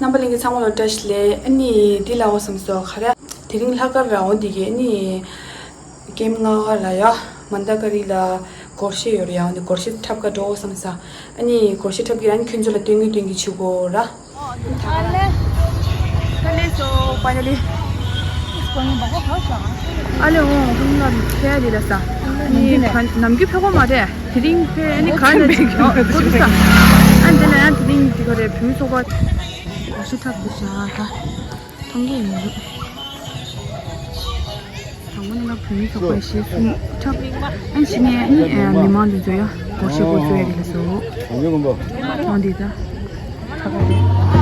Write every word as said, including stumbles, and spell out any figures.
རྣམ་པ་ལྷན་རྒྱས་ཚང་མ་ལ་བཀྲ་ཤིས་བདེ་ལེགས། ཨ་ནི་འདི་ལ་འོ་བསམ་སོང་། ག་རེ། དེ་རིང་ལྷག་དཀར་ར་འོ་འདི་གི་ཨ་ནི་ཀེམ་ལྔ་ལ་ཡ་མན་དཱ་ཀ་རི་ལ་སྒོར་གཞས་ཡོད་རེད་ཡ། འོ་འདི་སྒོར་གཞས་འཁྲབ་ག་འགྲོ་འོ་བསམ་སོང་། ཨ་ནི་སྒོར་གཞས་འཁྲབ་ཀྱི་ར་ཨ་ནི་ཁྱོད་ཚོ་ལ་སྟོན་གི་སྟོན་གི་བྱེད་དགོས་ར། ཨ་ལེ། ཨ་ལེ་སོ་ཕའི་ནལ་ལི། ཨ་ལེ་འོ་ཁོང་ལ་ཁྱེད་ལི་ལ་ས། ཨ་ནི་ནམ་རྒྱུན་ཕེབས་ཀྱི་མ་རེད། དེ་རིང་ཕེབས། ཨ་ནི་ག་ནས་ཨོ་ཐུག་ས། ཨ་ནི་དེ་ལ་ཡང་དེ་རིང་དེ་ག་རེ་བུ་ཚོགས་པ། སྒོར་གཞས་འཁྲབ་དགོས་ཤག་ད་མཐོང་གི་ཡོད། དང་པོ་ནས་ང་བུ་མོ་ཚོགས་པའི་གཞས་གསུམ་འཁྲབ། ཨ་ནི་ཕྱི་ནས་ཨ་ནི་མི་མང་འདི་ཚོ་ཡ་སྒོར་གཞས་འགོ་བཙུགས་ཡ་རེད་ལ་སོ། འོང་འདི་ད་ཁ་ཁ་རེད།